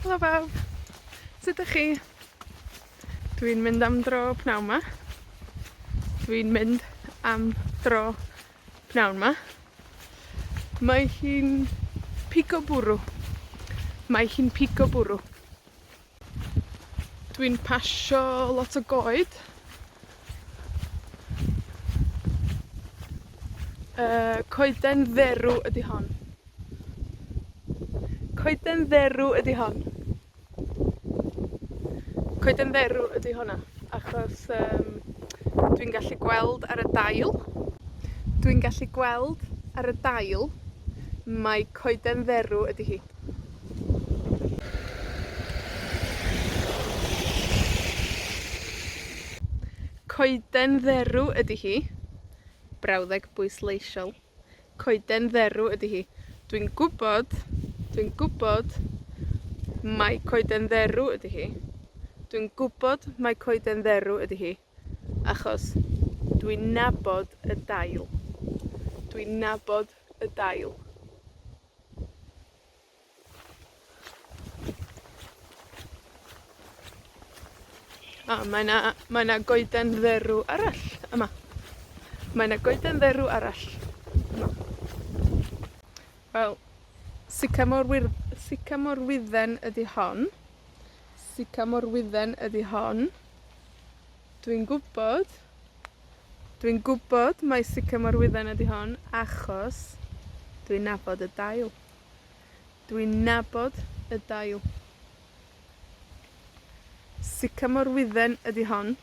Helo bawb! Sut 'dach chi? Dwi'n mynd am dro pnawn 'ma. Dwi'n mynd am dro pnawn 'ma. Mae hi'n pigo bwrw. Mae hi'n pigo bwrw. Dwi'n pasio lot o goed. Yy, coeden dderw ydi hon. Coeden dderw ydi hon. Coeden dderw ydi honna, achos, yym, dwi'n gallu gweld ar y dail, dwi'n gallu gweld ar y dail mai coeden dderw ydi hi. Coeden dderw ydi hi. Brawddeg bwysleisiol. Coeden dderw ydi hi. Dwi'n gwbod, dwi'n gwbod mai coeden dderw ydi hi. Dwi'n gwbod mai coeden dderw ydi hi, achos dwi'n nabod y dail. Dwi'n nabod y dail. A mae 'na, mae 'na goeden dderw arall yma. Mae 'na goeden dderw arall yma. Wel, sycamore wir- sycamorwydden ydi hon. Sycamorwydden ydi hon. Dwi'n gwbod, dwi'n gwbod mai sycamorwydden ydi hon, achos dwi'n nabod y dail. Dwi'n nabod y dail. Sycamorwydden ydi hon.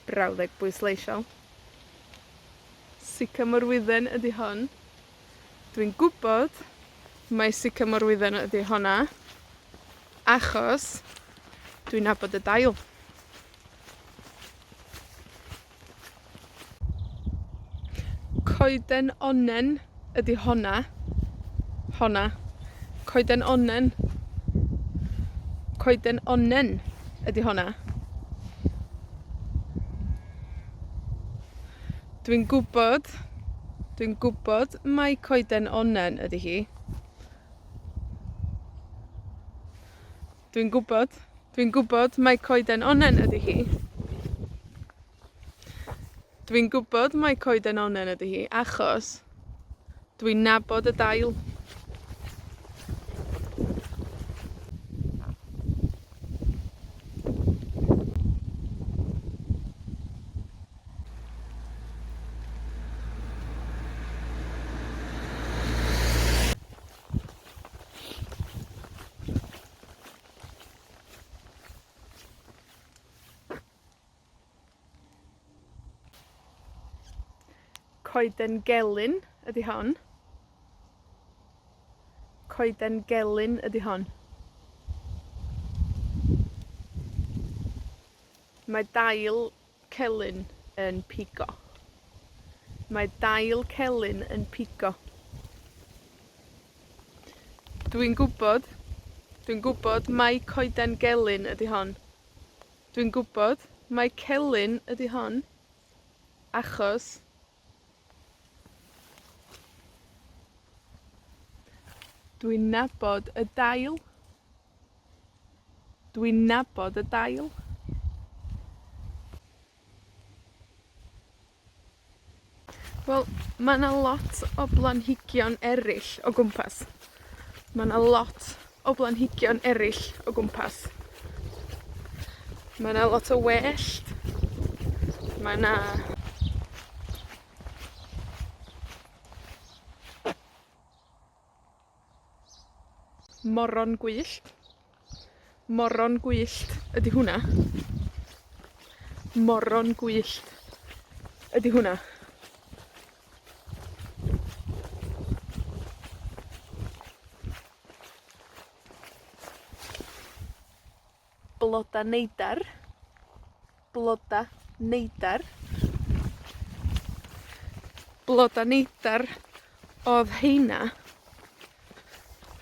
Brawddeg bwysleisiol. Sycamorwydden ydi hon. Dwi'n gwbod mai sycamorwydden ydi honna, achos dwi'n nabod y dail. Coeden onnen ydi honna. Honna. Coeden onnen. Coeden onnen ydi honna. Dwi'n gwbod, dwi'n gwbod mai coeden onnen ydi hi. Dwi'n gwbod, dwi'n gwbod mai coeden onnen ydi hi. Dwi'n gwbod mai coeden onnen ydi hi, achos dwi'n nabod y dail. Coeden gelyn ydi hon. Coeden gelyn ydi hon. Mae dail celyn yn pigo. Mae dail celyn yn pigo. Dwi'n gwbod, dwi'n gwbod mai coeden gelyn ydi hon. Dwi'n gwbod mai celyn ydi hon, achos dwi'n nabod y dail. Dwi'n nabod y dail. Wel, ma' 'na lot o blanhigion eryll o gwmpas. Ma' 'na lot o blanhigion eryll o gwmpas. Ma' 'na lot o wellt. Ma' 'na moron gwyllt. Moron gwyllt ydi hwnna. Moron gwyllt ydi hwnna. Bloda neidar. Bloda neidar. Bloda neidar odd rheina.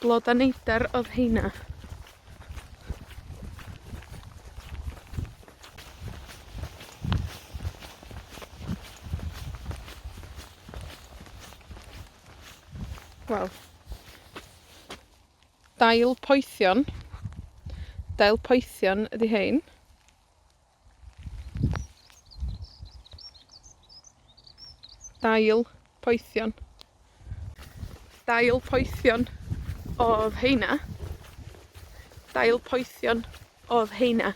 Bloda neidar odd rheina. Wel, dail poethion. Dail poethion ydi 'hein. Dail poethion. Dail poethion odd rheina. Dail poethion odd rheina.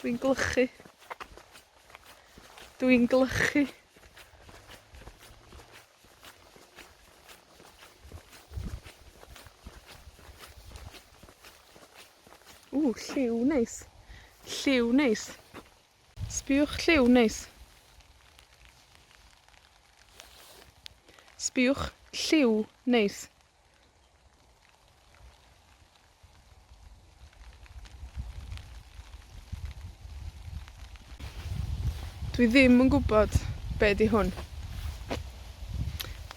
Dwi'n gwlychu. Dwi'n gwlychu. Ww, lliw neis. Lliw neis. Sbïwch lliw neis. Sbïwch lliw neis. Dwi ddim yn gwbod be' 'di hwn.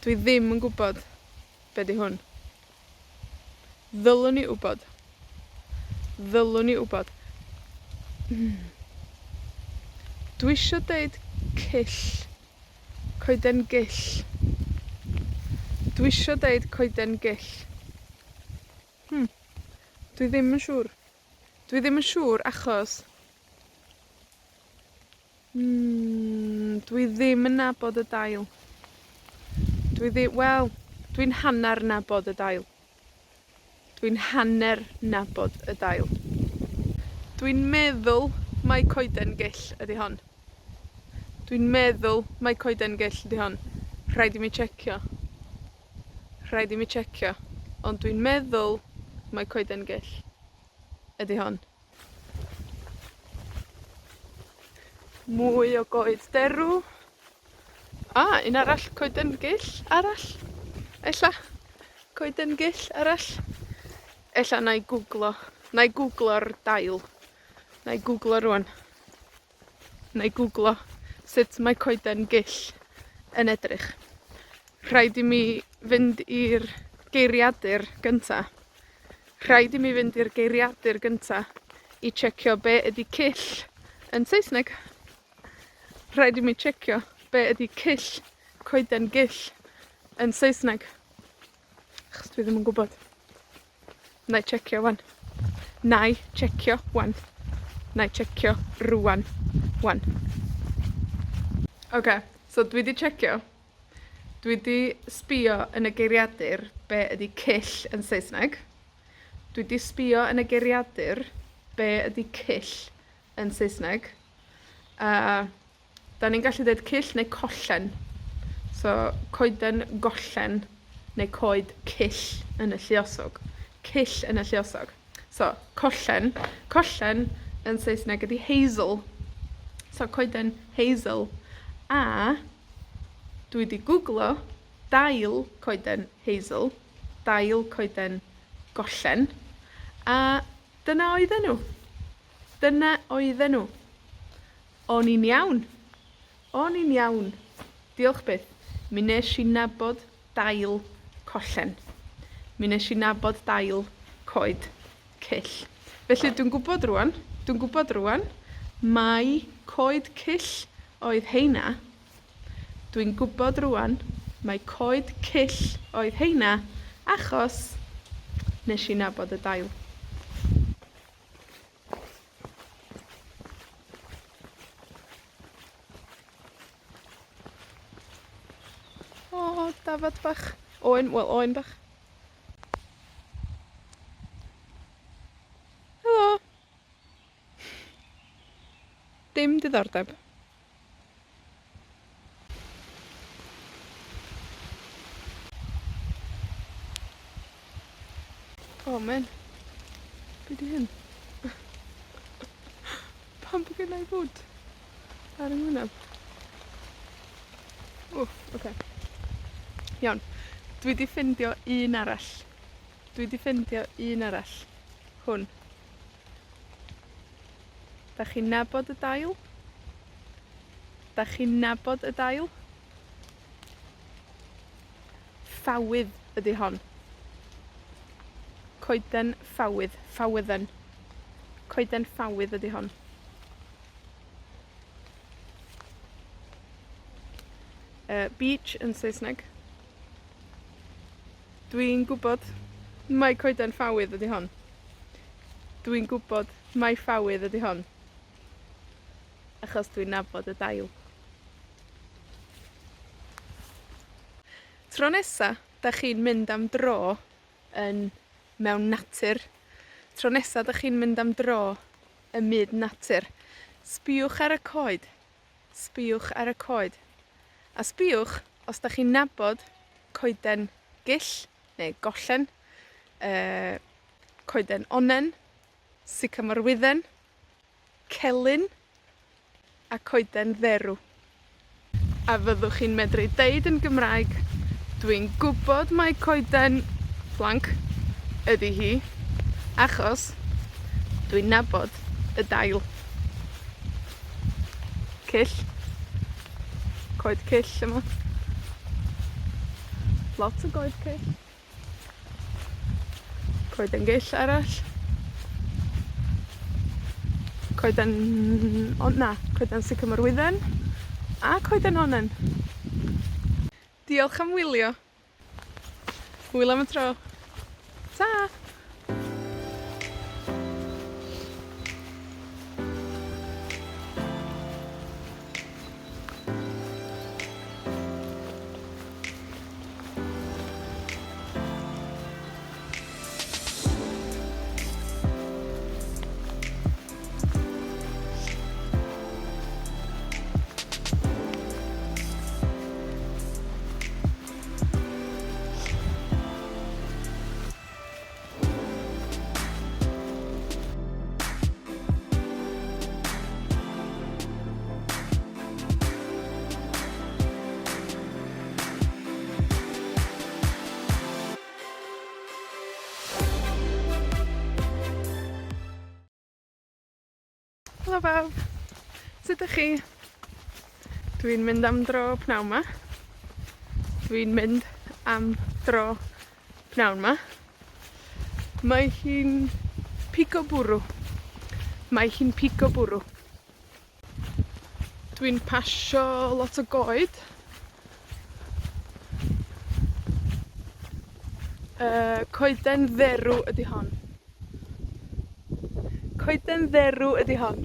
Dwi ddim yn gwbod be' 'di hwn. Ddylwn i wbod. Ddylwn i wbod. Hmm. Dwi isio deud cyll. Coeden gyll. Dwi isio deud coeden gyll. Dwi ddim yn siŵr. Dwi ddim yn siŵr achos Hmm, dwi ddim yn nabod y dail. Dwi ddi-, wel, dwi'n hannar nabod y dail. Dwi'n hanner nabod y dail. Dwi'n meddwl mai coeden gyll ydi hon. Dwi'n meddwl mai coeden gyll ydi hon. Rhaid i mi tsiecio. Rhaid i mi tsiecio, ond dwi'n meddwl mai coeden gyll ydi hon. Mwy o goed derw. Ah, un arall, coeden gyll arall, ella? Coeden gyll arall. Ella 'nai gwglo, 'nai gwglo'r dail. 'Nai gwglo rŵan. 'Nai gwglo sut mae coeden gyll yn edrych. Rhaid i mi fynd i'r geiriadur gynta. Rhaid i mi fynd i'r geiriadur gynta i tsiecio be' ydi cyll yn Saesneg. Rhaid i mi tsiecio be' ydi cyll, coeden gyll, yn Saesneg. Achos dwi ddim yn gwbod. Nai tsiecio 'wan. Nai tsiecio 'wan. Nai tsiecio rŵan, 'wan. Oce, so dwi 'di tsiecio. Dwi 'di sbïo yn y geiriadur be' ydi cyll yn Saesneg. Dwi 'di sbïo yn y geiriadur be' ydi cyll yn Saesneg. A 'dan ni'n gallu deud cyll neu collen. So, coeden gollen, neu coed cyll yn y lluosog. Cyll yn y lluosog. So, collen, collen yn Saesneg ydi hazel. So coeden hazel. A, dwi 'di gwglo dail coeden hazel, dail coeden gollen, a dyna oedden nw. Dyna oedden nw. O'n i'n iawn. O'n i'n iawn. Diolch byth. Mi nesh i nabod dail collen. Mi nesh i nabod dail coed cyll. Felly, dwi'n gwbod rŵan, dwi'n gwbod rŵan, mai coed cyll oedd heina. Dwi'n gwbod rŵan mai coed cyll oedd heina, achos nesh i nabod y dail. O, dafad bach. Oen, wel, oen bach. Helo! Dim diddordeb. O man. Be' 'di hyn? Pam bo' gennai fwd ar 'yng ngwynab? Ww, oce. Iawn. Dwi 'di ffindio un arall. Dwi 'di ffindio un arall. Hwn. 'Dach chi'n nabod y dail? 'Dach chi'n nabod y dail? Ffawydd ydi hon. Coeden ffawydd, ffawydden. Coeden ffawydd ydi hon. Beech yn Saesneg. Dwi'n gwbod mai coeden ffawydd ydi hon. Dwi'n gwbod mai ffawydd ydi hon. Achos dwi'n nabod y dail. Tro nesa, 'dach chi'n mynd am dro yn mewn natur, tro nesa 'dach chi'n mynd am dro ym myd natur, sbïwch ar y coed. Sbïwch ar y coed. A sbïwch os 'dach chi'n nabod coeden gyll, neu gollen, yy, coeden onnen, sycamorwydden, celyn, a coeden dderw. A fyddwch chi'n medru deud yn Gymraeg, dwi'n gwbod mai coeden blank ydi hi, achos dwi'n nabod y dail. Cyll. Coed cyll yma. Lot o goed cyll. Coeden gyll arall. Coeden, o na, coeden sycamorwydden, a coeden onnen. Diolch am wylio. Hwyl am y tro. Ta! Helo bawb! Sut 'dach chi? Dwi'n mynd am dro pnawn 'ma. Dwi'n mynd am dro pnawn 'ma. Mae hi'n pigo bwrw. Mae hi'n pigo bwrw. Dwi'n pasio lot o goed. Yy, coeden dderw ydi hon. Coeden dderw ydi hon.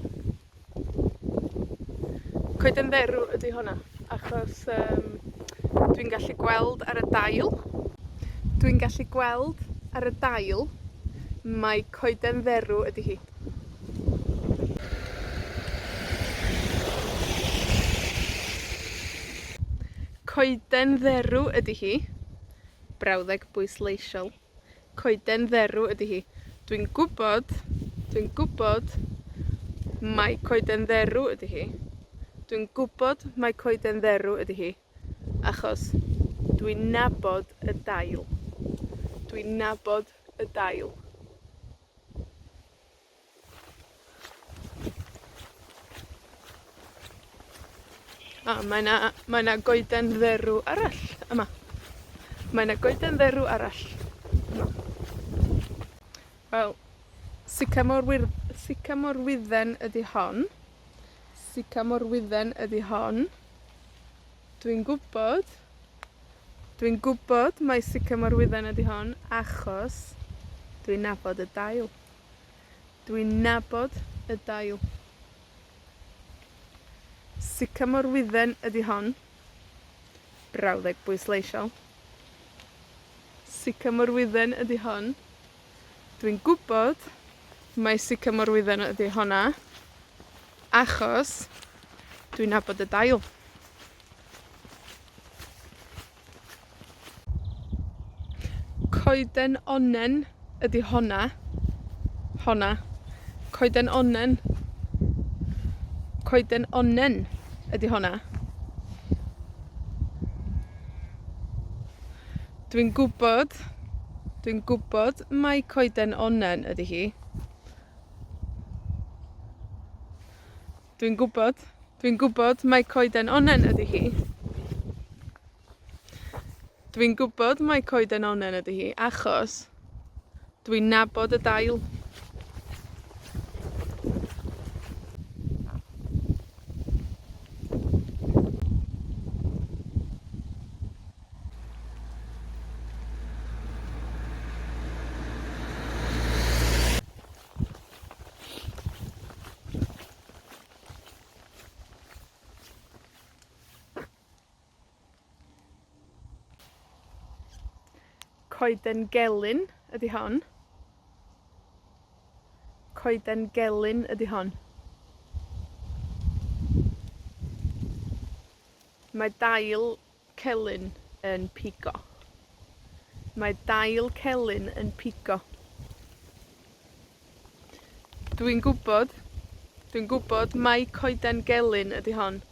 Coeden dderw ydi honna, achos, yym, dwi'n gallu gweld ar y dail, dwi'n gallu gweld ar y dail mai coeden dderw ydi hi. Coeden dderw ydi hi. Brawddeg bwysleisiol. Coeden dderw ydi hi. Dwi'n gwbod, dwi'n gwbod mai coeden dderw ydi hi. Dwi'n gwbod mai coeden dderw ydi hi, achos dwi'n nabod y dail. Dwi'n nabod y dail. A mae 'na, mae 'na goeden dderw arall yma. Mae 'na goeden dderw arall yma. Wel, sycamorwir-, sycamorwydden ydi hon. Sycamorwydden ydi hon. Dwi'n gwbod, dwi'n gwbod mai sycamorwydden ydi hon, achos dwi'n nabod y dail. Dwi'n nabod y dail. Sycamorwydden ydi hon. Brawddeg bwysleisiol. Sycamorwydden ydi hon. Dwi'n gwbod mai sycamorwydden ydi honna, achos dwi'n nabod y dail. Coeden onnen ydi honna. Honna. Coeden onnen. Coeden onnen ydi honna. Dwi'n gwbod, dwi'n gwbod mai coeden onnen ydi hi. Dwi'n gwbod, dwi'n gwbod mai coeden onnen ydi hi. Dwi'n gwbod mai coeden onnen ydi hi, achos dwi'n nabod y dail. Coeden gelyn ydi hon. Coeden gelyn ydi hon. Mae dail celyn yn pigo. Mae dail celyn yn pigo. Dwi'n gwbod, dwi'n gwbod mai coeden gelyn ydi hon.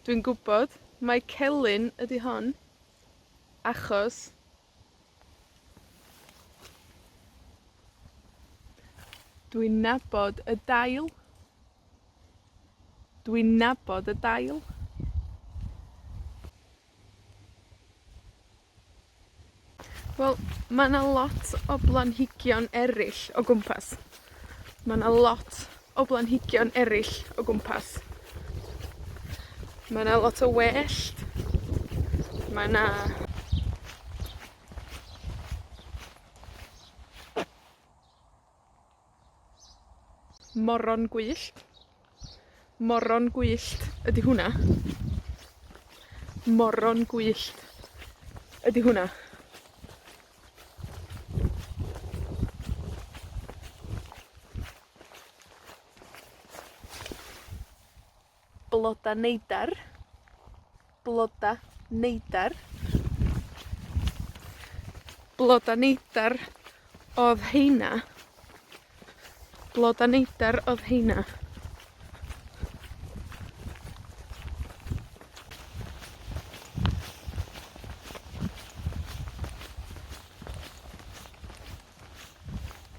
Dwi'n gwbod mai celyn ydi hon, achos dwi'n nabod y dail. Dwi'n nabod y dail. Wel, ma' 'na lot o blanhigion eryll o gwmpas. Ma' 'na lot o blanhigion eryll o gwmpas. Ma' 'na lot o wellt. Ma' 'na moron gwyllt. Moron gwyllt ydi hwnna. Moron gwyllt ydi hwnna. Bloda neidar. Bloda neidar. Bloda neidar odd rheina. Bloda neidar odd rheina.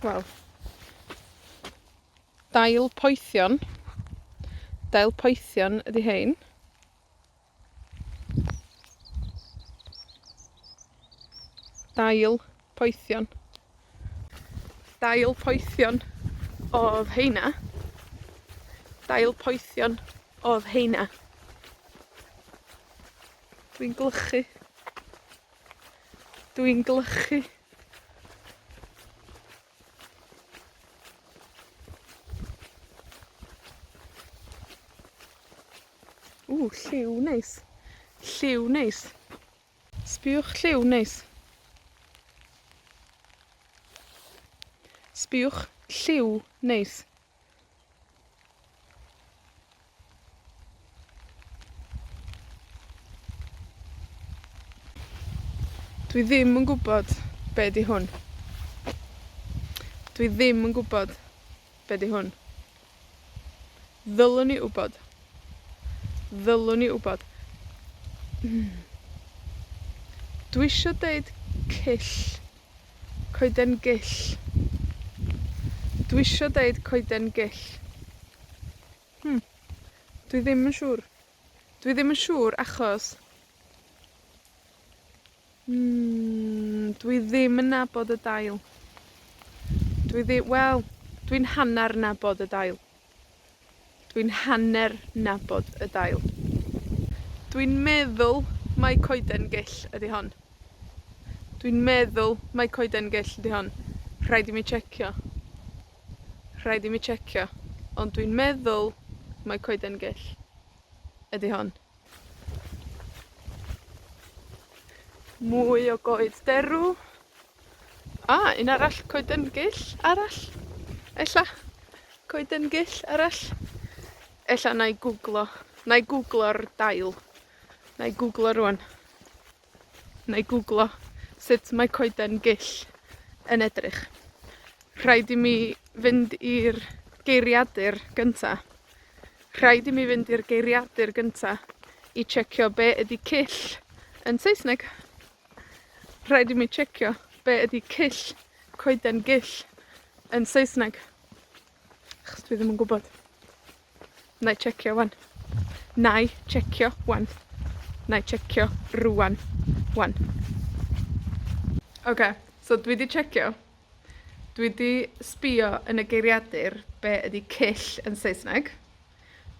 Wel. Dail poethion. Dail poethion ydi rhein. Dail poethion. Dail poethion odd rheina. Dail poethion odd rheina. Dwi'n glychu. Dwi'n glychu. Ww, lliw neis. Lliw neis. Sbïwch lliw neis. Sbïwch lliw neis. Dwi ddim yn gwbod be' 'di hwn. Dwi ddim yn gwbod be' 'di hwn. Ddylwn i wbod. Ddylwn i wbod. Hmm. Dwi isio deud cyll. Coeden gyll. Dwi isio deud coeden gyll. Dwi ddim yn siŵr. Dwi ddim yn siŵr achos Hmm, dwi ddim yn nabod y dail. Dwi ddi-, wel, dwi'n hannar nabod y dail. Dwi'n hanner nabod y dail. Dwi'n meddwl mai coeden gyll ydi hon. Dwi'n meddwl mai coeden gyll ydi hon. Rhaid i mi tsiecio. Rhaid i mi tsiecio, ond dwi'n meddwl mai coeden gyll ydi hon. Mwy o goed derw. Ah, un arall, coeden gyll arall, ella? Coeden gyll arall. Ella 'nai gwglo, 'nai gwglo'r dail. 'Nai gwglo rŵan. 'Nai gwglo sut mae coeden gyll yn edrych. Rhaid i mi fynd i'r geiriadur gynta. Rhaid i mi fynd i'r geiriadur gynta i tsiecio be' ydi cyll yn Saesneg. Rhaid i mi tsiecio be' ydi cyll, coeden gyll, yn Saesneg. Achos dwi ddim yn gwbod. Nai tsiecio 'wan. Nai tsiecio 'wan. Nai tsiecio rŵan, 'wan. Oce, so dwi 'di tsiecio. Dwi 'di sbïo yn y geiriadur be' ydi cyll yn Saesneg.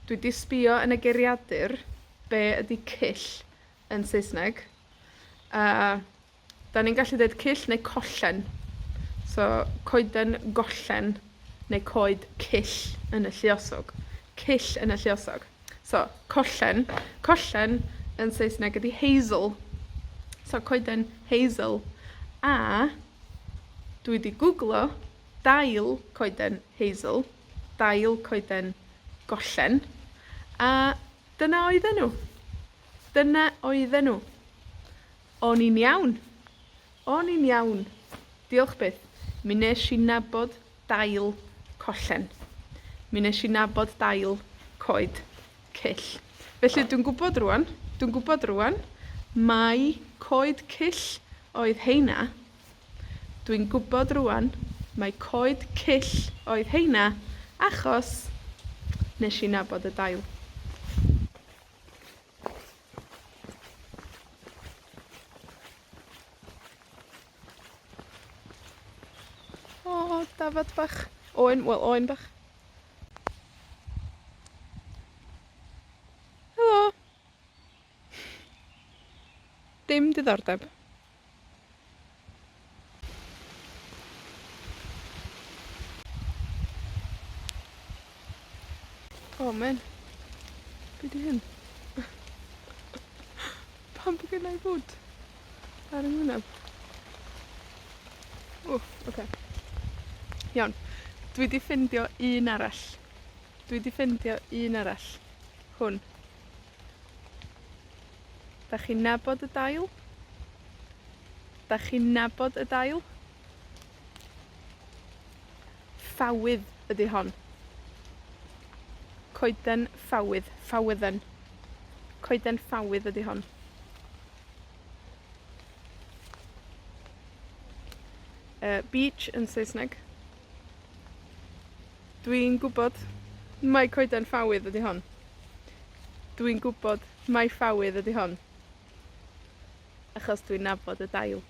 Dwi 'di sbïo yn y geiriadur be' ydi cyll yn Saesneg. A 'dan ni'n gallu deud cyll neu collen. So, coeden gollen, neu coed cyll yn y lluosog. Cyll yn y lluosog. So, collen, collen yn Saesneg ydi hazel. So coeden hazel. A dwi 'di gwglo dail coeden Hazel, dail coeden gollen, a dyna oedden nw. Dyna oedden nw. O'n i'n iawn. O'n i'n iawn. Diolch byth. Mi nesh i nabod dail collen. Mi nesh i nabod dail coed cyll. Felly, dwi'n gwbod rŵan, dwi'n gwbod rŵan, mai coed cyll oedd rheina. Dwi'n gwbod rŵan mai coed cyll oedd rheina, achos nesh i nabod y dail. O, dafad bach. Oen, wel, oen bach. Helo! Dim diddordeb. O man. Be' 'di hyn? Pam bo' gennai fwd ar 'yng ngwynab? Ww, oce. Iawn. Dwi 'di ffindio un arall. Dwi 'di ffindio un arall. Hwn. 'Dach chi'n nabod y dail? 'Dach chi'n nabod y dail? Ffawydd ydi hon. Coeden ffawydd, ffawydden. Coeden ffawydd ydi hon. Yy, beech yn Saesneg. Dwi'n gwbod mai coeden ffawydd ydi hon. Dwi'n gwbod mai ffawydd ydi hon. Achos dwi'n nabod y dail.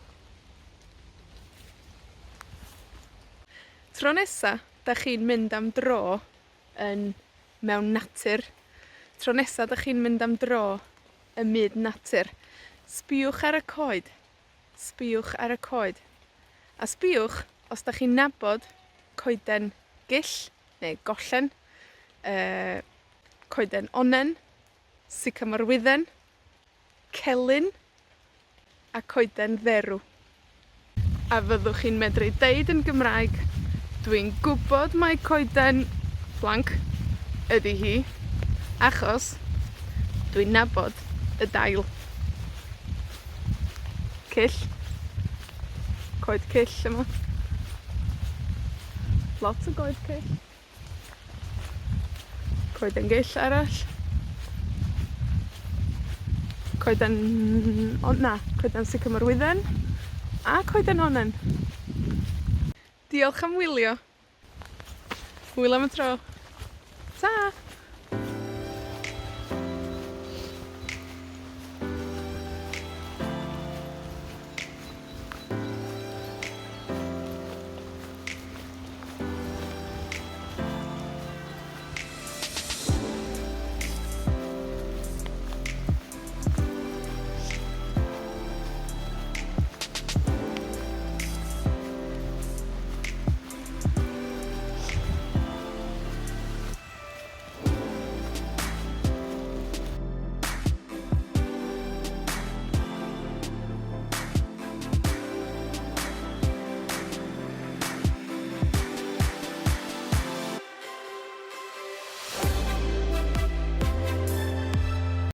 Tro nesa, 'dach chi'n mynd am dro yn mewn natur, tro nesa 'dach chi'n mynd am dro ym myd natur, sbïwch ar y coed. Sbïwch ar y coed. A sbïwch os 'dach chi'n nabod coeden gyll, neu gollen, yy, coeden onnen, sycamorwydden, celyn, a coeden dderw. A fyddwch chi'n medru deud yn Gymraeg, dwi'n gwbod mai coeden blank ydi hi, achos dwi'n nabod y dail. Cyll. Coed cyll yma. Lot o goed cyll. Coeden gyll arall. Coeden, o na, coeden sycamorwydden, a coeden onnen. Diolch am wylio. Hwyl am y tro. Ta!